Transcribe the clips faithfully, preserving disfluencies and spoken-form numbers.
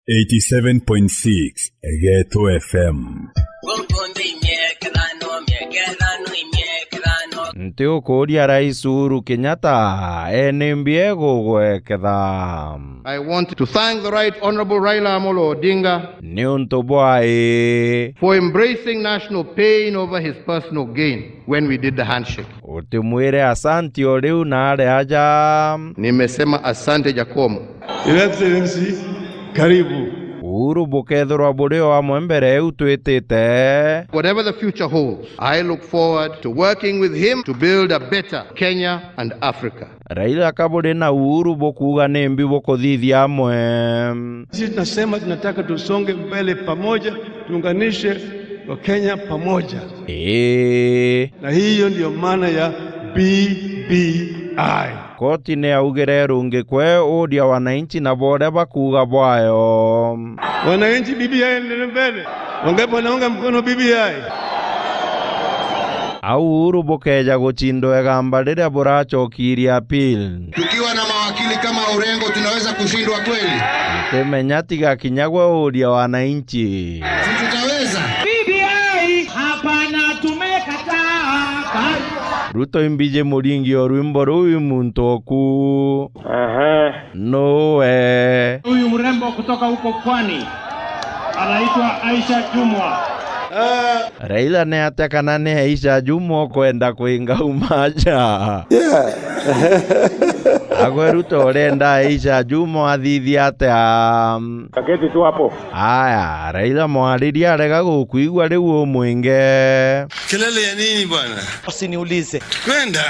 Eighty-seven point six Geto F M. Nti ukuuria Rais Uhuru Kenyatta, ee nimbi egugweketha? I want to thank the Right Honorable Raila Amolo Odinga niuntu bwai for embracing national pain over his personal gain when we did the handshake. Utimwire asanti o riu na ari aja. Nimesema asante, Jakomo. Your Excellency, karibu. Uhuru bukethirwa buri o amwe mbere eu twitite. Whatever the future holds, I look forward to working with him to build a better Kenya and Africa. Raila ka buri na Uhuru bukuuga nimbi bukuthithia amwe? Sisi tunasema tunataka tusonge mbele pamoja, tuunganishe Wakenya pamoja. Ii. Na hiyo ndio maana ya B B I. Koti ni yaugire rungikwe uuria wananchi na boria bakuuga bwayo. Wananchi, B B I endelee mbele. Wangapi wanaunga mkono B B I? Au Uhuru bukeeja gucindwa igamba riria buracokirie appeal. Tukiwa na mawakili kama Orengo, tunaweza kushindwa kweli? Ntimenya tiga kinya gwe uuria wananchi. Si tutaweza? B B I, hapana, tumekataa. Ruto imbiji muringi o rwimbo ruu i muntu oku. Aha. Nuwe. Huyu mrembo kutoka huko pwani anaitwa Aisha Jumwa. Raila ni atia kana ni Aisha Jumwa ukwenda kwinga umaja? Yeah. Agwe Ruto urenda Aisha Jumwa athithia atia? Kaketi tu hapo. Aya, Raila mwariria arega gukwigua riu umwinge. Kelele ya nini bwana? Usiniulize. Kwenda.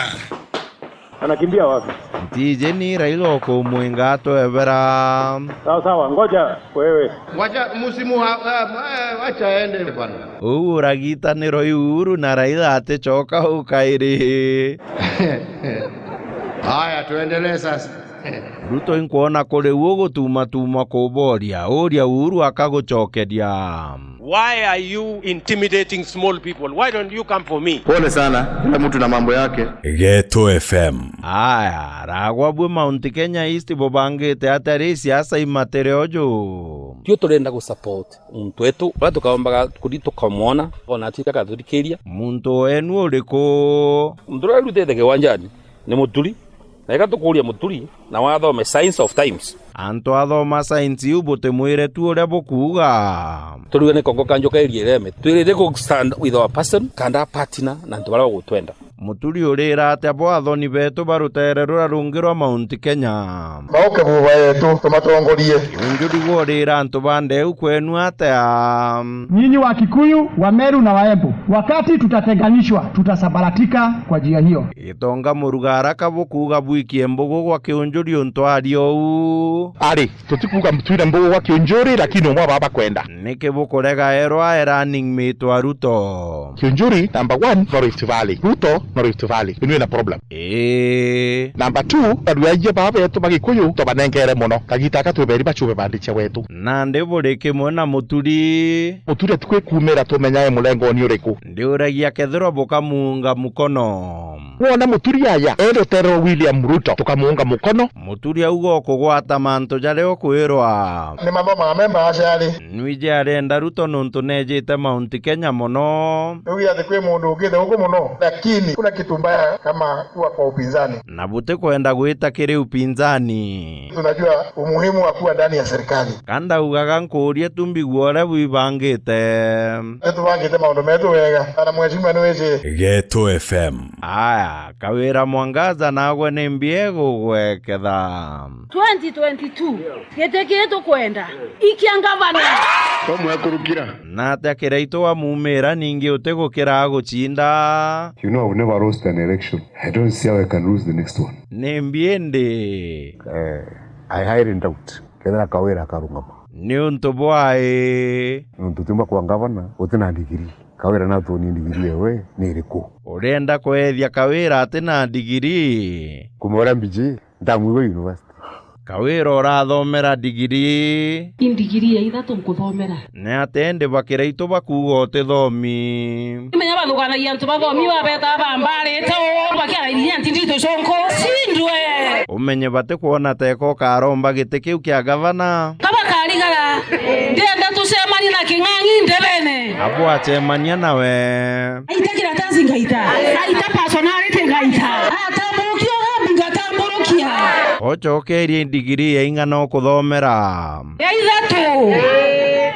Anakimbia wapi? Ntiji ni Raila ukumwinga atwebera. Sawa sawa, ngoja wewe. Wacha msimu wa, wa, wa, wacha aende bwana. Uu uragitanirwa i Uhuru na Raila aticoka u kairi. Haya, tuendelee sasa. Ruto inkwona kuri u ugutumatuma kuboria, uria Uhuru akagucokeria. Why are you intimidating small people? Why don't you come for me? Pole sana, kila mtu na mambo yake. Geto F M. Aya, ragwa bwe Mount Kenya East bubangite atia ri siasa imatire uju? Tio turenda gu support muntu wetu, uria tukaombaga kuthi tukamwona, ona atuika akathurikiria. Muntu wenu uriku? Muntu uria urutite kiwanjani ni Muturi. Na eka tukuuria Muturi, na wathome Signs of Times. Antu athoma science iu butimwire tu uria bukuuga. Turiwe ni kongo ka njoka iria ireme. Twirire ku stand with our person, kanda partner, na antu baria bagutwenda. Muturi urira atia bo athoni betu ba rutere ruria rungi rwa Mount Kenya? Bauke buba yetu, tumatongorie. Unjuri gwe urira antu ba ndeu kwenu atia? Nyinyi wa Kikuyu, wa Meru na wa Embu, wakati tutatenganishwa, tutasambaratika kwa njia hiyo. Gitonga Murugara ka bukuuga bwikie mbugu gwa Kiunjuri untu aria uu? Ari, tutikuuga twire mbugu gwa Kiunjuri, lakini umwe baba kwenda. Niki bukurega erwa e running mate wa Ruto? Kiunjuri, number one, no Rift Valley. Ruto, no Rift Valley. Inwe na problem. Ii. Number two, aruaijia baba betu ba Gikuyu, tubanengere muno. Kagita aka twiberi bacube bandi cia wetu. Nandi buri kimwe na Muturi. Muturi atikwikuumira tumenyae murengoni uriku. Ndiuragia kethirwa bukamuunga mukono. Wona Muturi aya, e rutere rwa William Ruto, tukamuunga mukono. Muturi auga ukugwata mantu jaria ukwirwa. Ni mathomaga memba aciari. Nwiji arenda Ruto nontu nejite Mount Kenya mono. Riu giathi kwi mundu ukite guku muno, lakini kuna kitu mbaya kama kuwa kwa upinzani. Na butikwenda gwita kiri upinzani. Tunajua umuhimu wa kuwa ndani ya serikali. Ka ndaugaga nkuurie tu mbigua uria bwibangite. Nitubangite maundu metu wega, na mheshimiwa niwiji. Geto F M. Aya, Kawira Mwangaza nagwe ni mbi egugweketha? Twenty twenty-two, giti kii tukwenda ikia ngavana. Bamwe akurukira. Na atia Kiraitu wamuumira ningi utigukira agucinda? You know, I've never lost an election. I don't see how I can lose the next one. Ni mbi indi? Eh, I highly doubt kethira Kawira akarungama. Niuntu bwai? Niuntu tiumba kwa ngavana uti na ndigiri. Kawira natuonie ndigiri ewe ni iriku? Urenda kwethia Kawira ati na ndigiri? Kuma uria mbiji, ndamwigua university. Kawira urathomera ndigiri? I ndigiri ya ithatu nkuthomera. Ni atia indi ba Kiraitu bakuuga utithomi? Nimenya bathukanagia antu bathomi babeta bambarite uu bakiarairia ntindi tucunku cindwe. Umenye batikwona teka ukaromba giti kiu kia gavana. Kabaka Arigara, ndienda tucemanie na King'ang'i ndebene. Abwacemania nawe. Aita kirataci ngaita. Aita personality ngaita. Atamburukia ugambi ngatamburukia. Ocokerie ndigiri ya ing'ana ukuthomera? Ya ithatu.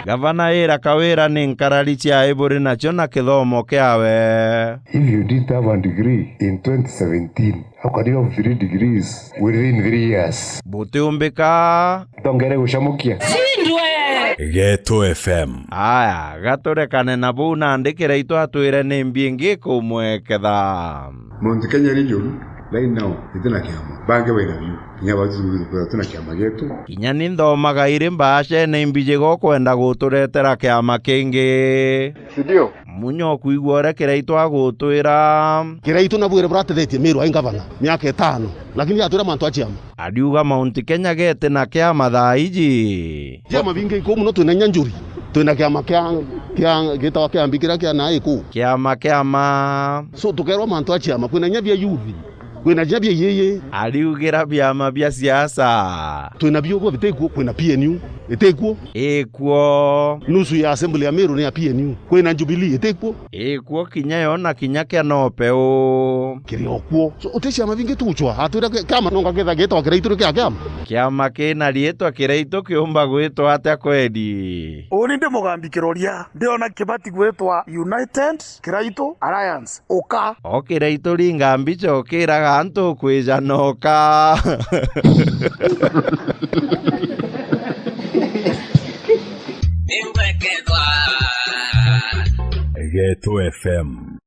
Gavana ira Kawira ni nkarari cia iburi nacio na kithomo kiawe. If you didn't have a degree in twenty seventeen, how can you have three degrees within three years? Butiumbika. Tongere gucamukia. Cindwe. Geto F M. Aya, gaturekane na buu nandi Kiraitu atwire ni mbi ingi kumweketha. Mount Kenya region, right now, itina kiama. Bangi baina biu. Kinya batu tukwira tuna kiama getu. Kinya ni nthomaga iri mbaacene imbiji gukwenda guturetera kiama kingi. Sindio? Munya ukwigua uria Kiraitu agutwira. Kiraitu na bwire buratethetie Miru ai ngavana miaka itano, lakini atwira mantu a ciama. Ariuga Mount Kenya geti na kiama thaa iji. Ciama bingi iku muno, twina inya Njuri, twina kiama kia, kia, gitawa kiambi kiria kia nai iku. Kiama, kiama. So tukerwa mantu a ciama, kwina inya bia youth, kwina inya bia iyiyi. Ariugira biama bia siasa. Twina bio uguo bitikuo, kwina P N U itikuo. Ikuo. Nusu ya assembly ya Miru ni ya P N U. Kwina Jubilee itikuo. Ikuo kinya yo na kinya kia nope u. Kiri o kuo. So, uti ciama bingi tugucwa. Atwira ki-, kiama nonga ketha gitwa Kiraitu ri kia kiama. Kiama kina riitwa Kiraitu kiumba gwitwa atia kweli? Uni ndi mugambi kiroria. Ndiona kibati gwitwa United Kiraitu Alliance. Uka. O Kiraitu ringa mbica ukiraga antu kwija noka. Geto F M.